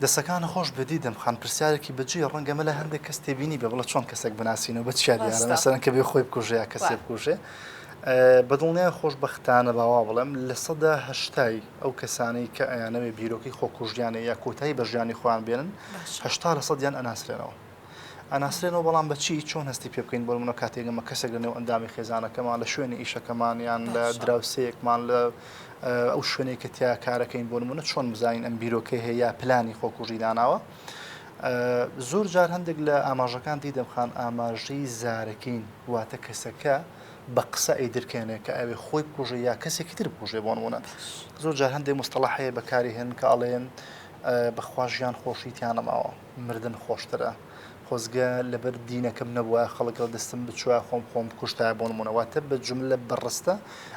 دەستەکانت خۆش بێت دیدەم خان پرسیارێکی بەجێیە ڕەنگە ئەمە لای هەندێک کەس تێبینی بێ بڵێ چۆن کەسێک بناسینەوە بە چیا دیارە ڕاستە. مەسەلەن کە بێ خۆی بکوژێ یا کەسێ وا. بکوژێ بە دڵنیای خۆشبەختانە با وا بڵێم 80% ئەو کەسانەی کە ئەیانەوێ بیرۆکەی خۆکوژیانە یا کۆتایی بە ژیانی خۆیان بێنن باشە. 80 لە سەدیان ئەناسرێنەوە ئەناسرێنەوە بەڵام بە چی چۆن هەستی پێ بکەین بۆ نمونە کاتێک ئەمە کەسێک لە نێو ئەندامی خێزانەکەمان لە شوێنی ئیشەکەمان یان لە باشە. دراوسێیەکمان لە ئەو شوێنەی کە تیا کارەکەین بۆ نمونە چۆن بزانین ئەم بیرۆکەی هەیە یا پلانی خۆکوژی داناوە زۆر جار هەندێک لە ئاماژەکان دیدەم خان ئاماژەی زارەکین واتە کەسەکە بە قسە ئەیدرکێنێ کە ئەوێ خۆی بکوژێ یا کەسێکی تر بکوژێ بۆ نمونە زۆر جار هەندێک مستەڵح هەیە بەکاری هێن کە ئەڵێن بەخوا ژیان خۆشی تیا نەماوە مردن خۆشترە خۆزگە لەبەر دینەکەم نەبوایە خەڵک لە دەستم بچوایە خۆم خۆم بکوشتایە بۆ نمونە واتە بە جوملە بە ڕستە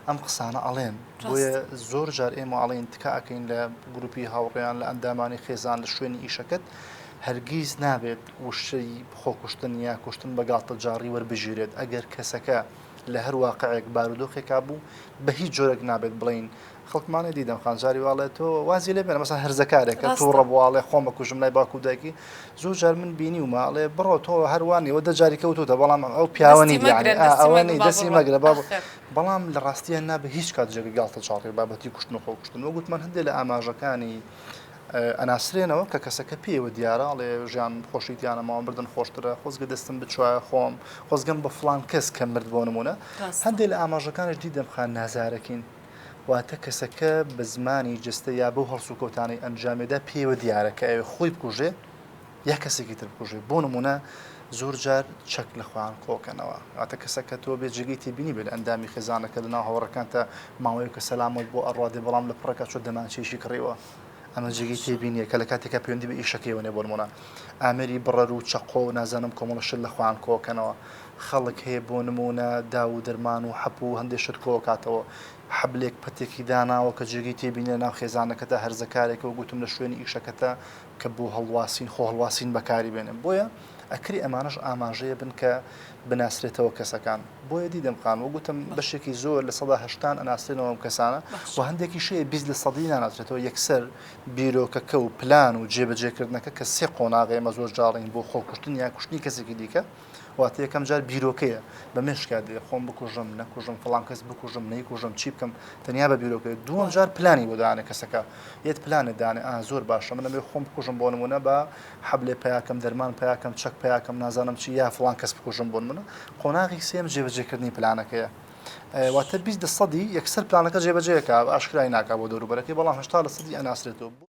ئەم قسانە ئەڵێن بۆیە زۆر جار ئێمە ئەڵێن تکا ئەکەین لە گروپی هاوڕێیان لە ئەندامانی خێزان لە شوێنی ئیشەکەت هەرگیز نابێت وشەی خۆکوشتن یا کوشتن بە گاڵتەجاڕی وەربگیرێت ئەگەر کەسەکە لە هەر واقعێک بارودۆخێکا بوو بە هیچ جۆرێک نابێت بڵێین خەڵکمانێ دیدەم خان جاری واڵێ تۆ وازی لێ بێنە مەسەن هەرزەکارێکە تووڕە بوو ئاڵێ خۆم بەکوژم لای باوک و دایکی زۆر جار من بینیومە ئەڵێ بڕۆ تۆ هەروانی ئەوە دە جاری کەوتوتە بەڵام ئەو پیاوە دەستی نی مەگرن، دەستی ئەوە مەگرن، نی با دەستی بڕۆ. مەگرە با ئاخر. بەڵام لە ڕاستیان نابێ هیچ کات جێگەی گاڵتەجاڕی بابەتی کوشتن و خۆکوشتن وە گوتمان هەندێک لە ئاماژەکانی ئەناسرێنەوە کە کەسەکە پێیەوە دیارە ئەڵێ ژیان خۆشی تیا نەماوە مردن خۆشترە خۆزگە دەستم بچوایە خۆم خۆزگەم بە فڵان کەس کە مرد بۆ نمونە ڕاستە. هەندێک لە ئاماژەکانیش دیدەم خان نازارەکین واتە کەسەکە بە زمانی جەستە یا بەو هەڵسوکەوتانەی ئەنجامێدا پێوە دیارە کە ئەوێ خۆی بکوژێ یا کەسێکی تر بکوژێ بۆ نمونە زۆر جار چەک لە خۆیان کۆکەنەوە واتە کەسەکە تۆ بێ جێگەی تێبینی بێت ئەندامی خێزانەکە لە ناو هاوڕەکانتە ماوەیەکە سەلامەت بۆ ئەڕوا دێ بەڵام لە پڕێکا چۆ دەمانچەیەکی کڕیوە ئەمە جێگەی تێبینیە کە لە کاتێکا پەیوەندی بە ئیشەکەیەوە نیە بۆ نمونە ئامێری بڕەر و چەقۆ و نازانم کۆمەڵە شت لە خۆیان کۆکەنەوە خەڵک هەیە بۆ نمونە داو و دەرمان و حەپ و هەندێک شت کۆکاتەوە حەبلێک پەتێکی داناوە کە جێگەی تێبینی لە ناو خێزانەکەتا هەرزەکارێکە و گوتم لە شوێنی ئیشەکەتە کە بۆ هەڵواسین خۆ هەڵواسین بەکاری بێنن بۆیە ئەکرێ ئەمانەش ئاماژەیە بن کە بناسرێتەوە کەسەکان بۆیە دیدەم خان وەک گوتم بەشێکی زۆر لە سەدا هەشتان ئەناسرێنەوە ئەم کەسانە و هەندێکیش هەیە 20 لە سەدی ناناسرێتەوە یەکسەر بیرۆکەکە و پلان و جێبەجێکردنەکە کە سێ قۆناغە ئێمە زۆر جاڕین بۆ خۆکوشتن یا کوشتنی کەسێکی دیکە واتە یەکەم جار بیرۆکەیە بە مێشکا دێ خۆم بکوژم نەکوژم فڵان کەس بکوژم نەیکوژم چی بکەم تەنیا بە بیرۆکەیە دووەم جار پلانی بۆ دانێ کەسەکە یەت پلانێ دانێ ئا زۆر باشە من ئەمەوێ خۆم بکوژم بۆ نمونە بە حەبلێ پیاکەم دەرمان پیاکەم چەک پیاکەم نازانم چی یا فڵان کەس بکوژم بۆ نمونە قۆناغی سێم جێبەجێکردنی پلانەکەیە واتە 20 لە سەدی یەکسەر پلانەکە جێبەجێکە ئاشکرای ناکا بۆ دەوروبەرەکەی بەڵام 80 لە سەدی ئەناسرێتەوە.